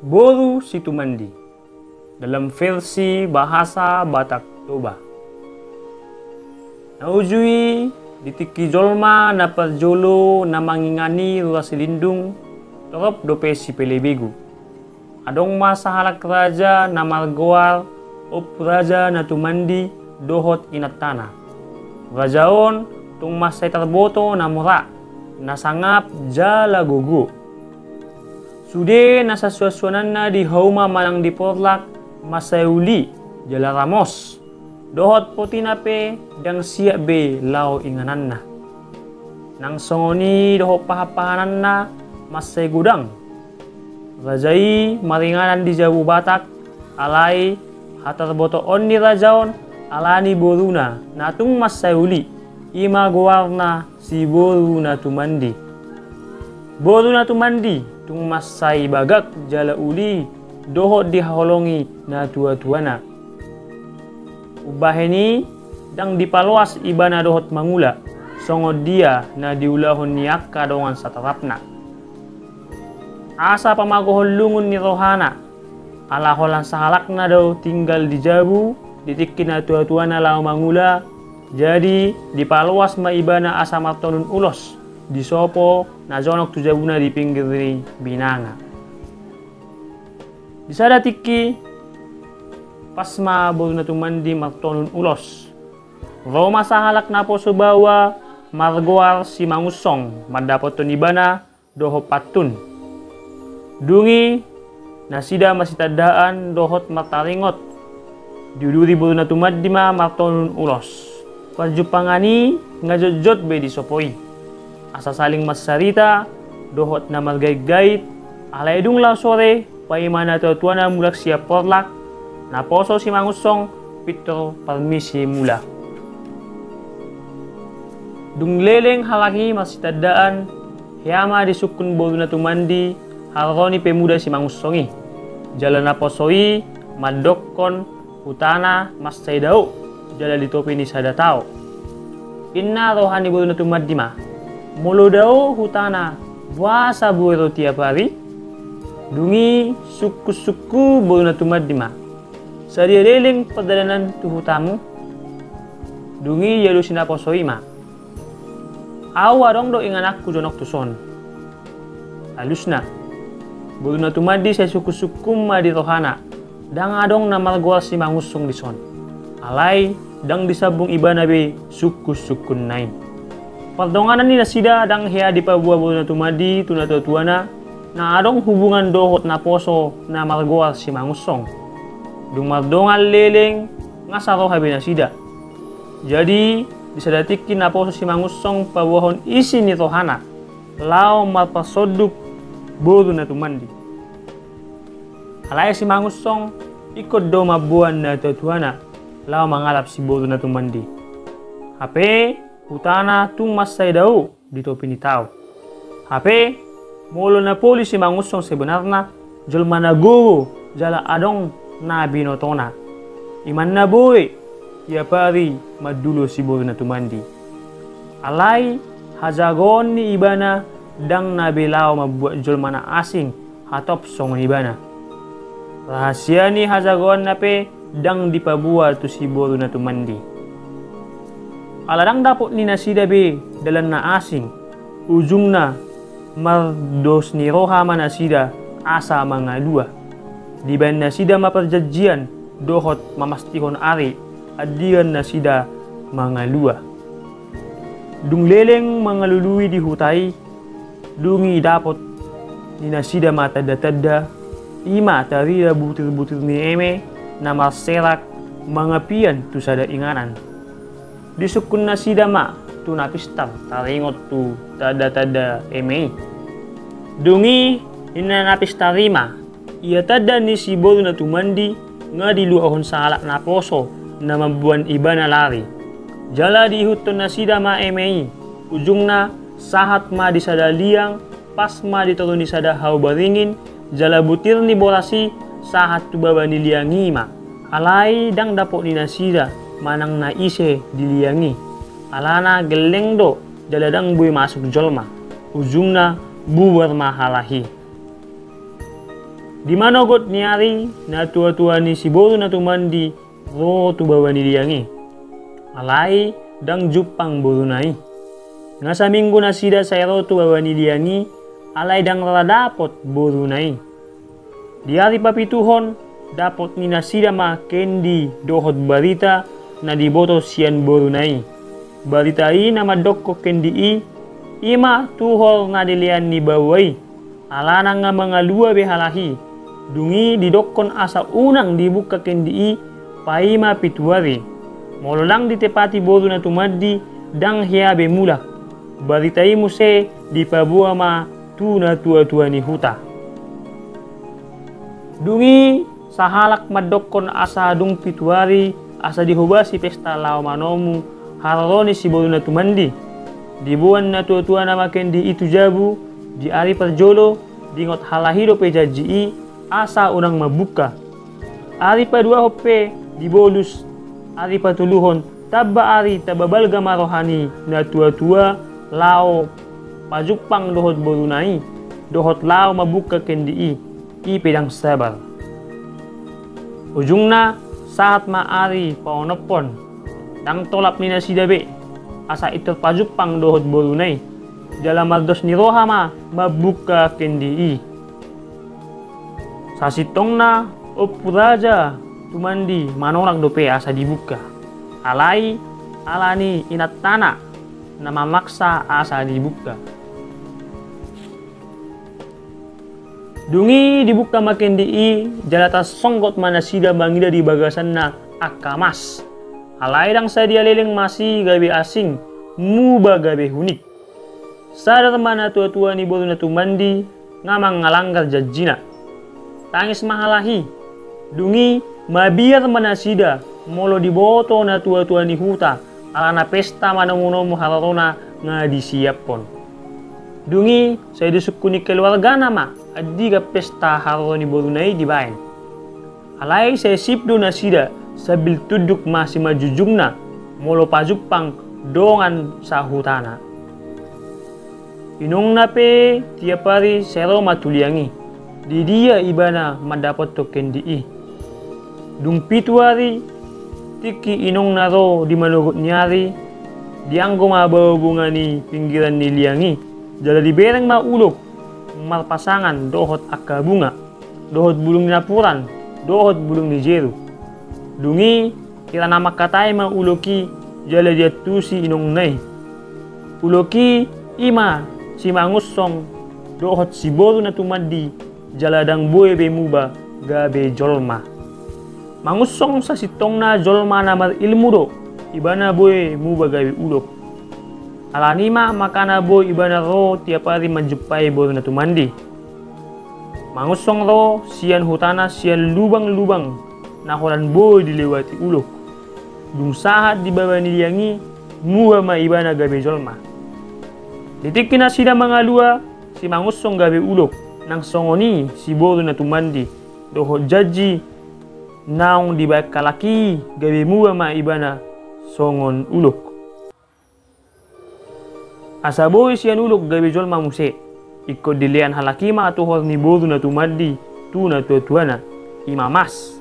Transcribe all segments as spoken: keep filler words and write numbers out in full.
Boru si Tumandi, dalam versi bahasa Batak Toba. Na uju i, di tingki jolma na parjolo na mangingani rura Silindung, torop dope sipelebegu. Adong ma sahalak raja na margoar Ompu Raja Natumandi dohot inantana. Raja on tung mansai tarboto na mora, na sangap jala gogo. Sude na sasuansuananna di hauma manang di porlak mansai uli jala ramos. Dohot potina pe ndang siap be laho ingananna. Nang songon i dohot pahanpahananna mansai godang. Raja i maringanan di jabu Batak, alai hatarbotoon ni raja on ala ni boruna na tung mansai uli, i ma goarna si Boru Natumandi. Boru Natumandi tung mansai bagak jala uli dohot dihaholongi natuatuana. Umbahen i ndang dipaloas ibana dohot mangula, songon dia na diulahon ni angka dongan satrapna. Asa pamagohon lungun ni rohana, ala holan sahalakna do tinggal di jabu, di tingki natuatuana laho mangula, jadi dipaloas ma ibana asa martonun ulos, disopo na jonok tu jabuna di pinggir ni binanga. Di sada tingki, pas ma Boru Natumandi martonun ulos. Ro ma sahalak naposo baoa margoar si Mangunsong mandapothon ibana dohot pantun. Dung i nasida masitandaan dohot martaringot. Diuduri Boru Natumandi ma martonun ulos. Parjumpangan i nga jotjot be disopo i. Asa saling marsarita dohot na margaitgait, alai dung laho sore paima natuatuana mulak sian porlak, naposo si Mangunsong pintor parmisi mula. Dung leleng halak i marsitandaan, hea ma disungkun Boru Natumandi haroro ni pemuda si Mangunsong i. Jala naposo i mandokkon hutana mansai dao, jala di topi ni sada tao. Inna roha ni Boru Natumandi ma, molo dao hutana, boasa boi ro tiap ari? Dung i sungkunsungkun Boru Natumandi ma, sadia leleng pardalanan tu hutamu? Dung i dialusi naposo i ma, au adong do ingananku jonok tuson. Alusna, Boru Natumandi sai sungkunsungkun ma di rohana, ndang adong na margoar si Mangunsong dison. Alai ndang disambung ibana be sungkunsungkunna i. Pardonganan ni nasida ndang hea dipaboa Boru Natumandi tu natuatuana, na adong hubungan dohot naposo na margoar si Mangunsong. Dung mardongan leleng, nga saroha be nasida. Jadi di sada tingki naposo si Mangunsong paboahon isi ni rohana laho marparsonduk Boru Natumandi. Alai si Mangunsong ingkon do mamboan natuatuana laho mangalap si Boru Natumandi. Hape hutana tung mansai dao di topi ni tao. Hape molo na poli si Mangunsong sebenarna, jolma na gogo jala adong na binotona. Imanna boi tiap ari mandulo si Boru Natumandi. Alai hajagoon ni ibana ndang na be laho mambuat jolma na asing hatop songon ibana. Rahasia ni hajagoonna pe ndang dipaboa tu si Boru Natumandi. Ala ndang dapot ni nasida be dalan na asing, ujungna mardos ni roha ma nasida asa mangalua. Dibaen nasida ma parjanjian dohot mamastihon ari andigan nasida mangalua. Dung leleng mangalului di huta i, dung i dapot ni nasida ma tandatanda, i ma tarida butirbutir ni eme na marserak mangapian tu sada inganan. Disungkun nasida ma tu na pistar taringot tu tandatanda eme i. Dung i ninna na pistar i ma, ia tanda ni si Boru Natumandi nga diluahon sahalak naposo na mamboan ibana lari. Jala diihuthon nasida ma eme i. Ujungna, sahat ma di sada liang, pas ma di toru ni sada hau baringin, jala butir ni boras i sahat tu baba ni liang i ma. Alai ndang dapot ni nasida manang na ise di liang i. Alana gelleng do, jala ndang boi masuk jolma. Ujungna, bubar ma halahi. Di manogot ni ari, natuatua ni siboru na tumandi ro tu baba ni liang i. Alai ndang jumpang boruna i. Nga saminggu nasida sai ro tu baba ni liang i, alai ndang ra dapot boruna i. Di ari papituhon, dapot ni nasida ma kendi dohot barita na diboto sian boruna i. Barita i na mandokkon kendi i, i ma tuhor na dilean ni baoa i. Alana nga mangalua be halahi. Dung i didokkon asa unang dibuka kendi i paima pitu ari. Molo ndang ditepati boru na tumandi, ndang hea be mulak. Barita i muse dipaboa ma tu natuatua ni huta. Dung i sahalak mandokkon asa dung pitu ari asa dihobasi pesta laho manomu haroro ni siboru na tumandi. Diboan natuatuana ma kendi i tu jabu, di ari parjolo, diingot halahi dope janji i, asa unang mambuka. Ari paduahon pe dibolus, ari patoluhon, tamba ari tamba balga ma roha ni natuatua laho pajumpang dohot boruna i, dohot laho mambuka kendi i, i pe ndang sabar. Ujungna, sahat ma ari paonomhon. Ndang tolap ni nasida be, asa pintor pajumpang dohot boruna i, jala mardos ni roha ma mambuka kendi i. Sasintongna ompu raja tumandi manolak dope asa dibuka. Alai ala ni inantana na mamaksa asa dibuka. Dung i dibuka ma kendi i, jala tarsonggot ma nasida mangida di bagasanna angka mas. Alai ndang sadia leleng mas i gabe asing, muba gabe hunik. Sadar ma natuatua ni boru na tumandi, nga mangalanggar janjina. Tangis ma halahi. Dung i mabiar ma nasida molo diboto natuatua ni huta, alana pesta manomunomu harorona nga disiaphon. Dung i sai disungkun ni keluargana ma andigan pesta haroro ni boruna i dibaen. Alai sai sip do nasida sambil tunduk ma simanjujungna molo pajumpang dongan sahutana. Inongna pe tiap ari sai ro ma tu liang i. Di dia ibana mandapothon kendi i? Dung pitu ari, tingki inongna ro di manogot ni ari, dianggo ma baobunga ni pinggiran ni liang i, jala dibereng ma ulok marpasangan dohot angka bunga, dohot bulung ni napuran, dohot bulung ni jeruk. Dung i hira na mangkatai ma ulok i, jala diantusi inongna i. Ulok i, i ma si Mangunsong dohot siboru na tumandi, jala ndang boi be muba gabe jolma. Mangunsong sasintongna jolma na marilmu do, ibana boi muba gabe ulok. Ala ni i ma makana boi ibana ro tiap ari manjumpai boru na tumandi. Mangunsong ro sian hutana sian lubanglubang na holan boi dilewati ulok. Dung sahat di baba ni liang i, muba ma ibana gabe jolma. Di tingki nasida mangalua, si Mangunsong gabe ulok, nang songon i siboru na tumandi, dohot janji naung dibaen halak i, gabe muba ma ibana songon ulok. Asa boi sian ulok gabe jolma muse, ingkon dilean halak i ma tuhor ni boru na tumandi tu natuatuana, i ma mas.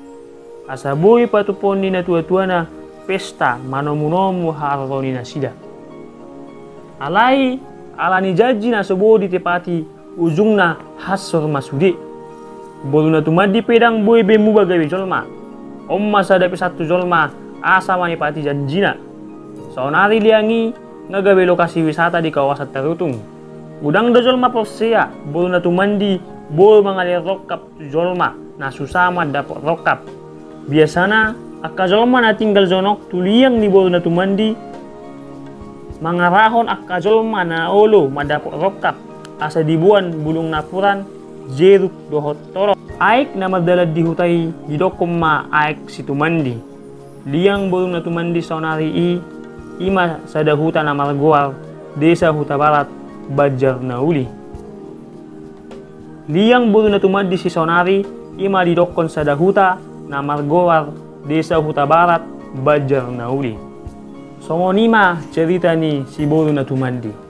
Asa boi patupaon ni natuatuana pesta manomunomu haroro ni nasida. Alai ala ni janji na so boi ditepati, ujungna hansor ma sude. Boru na tumandi pe ndang boi be muba gabe jolma. On ma sada pe santu jolma asa manepati janjina. Saonari liang i nga gabe lokasi wisata di kawasan Tarutung. Godang do jolma porsea boru na tumandi boi mangalehon rongkap tu jolma na susa mandapot rongkap. Biasana angka jolma na tinggal jonok tu liang ni boru na tumandi mangarahon angka jolma na olo mandapot rongkap, asa diboan bulung napuran, jeruk dohot torop. Aek na mardalan di huta i didokkon ma aek si tumandi. Liang boru na tumandi saonari i i ma sada huta na margoar Desa Hutabarat, Banjarnauli. Liang boru na tumandi sisaonari i ma didokkon sada huta na margoar Desa Hutabarat, Banjarnauli. Songon i ma cerita ni si boru na tumandi.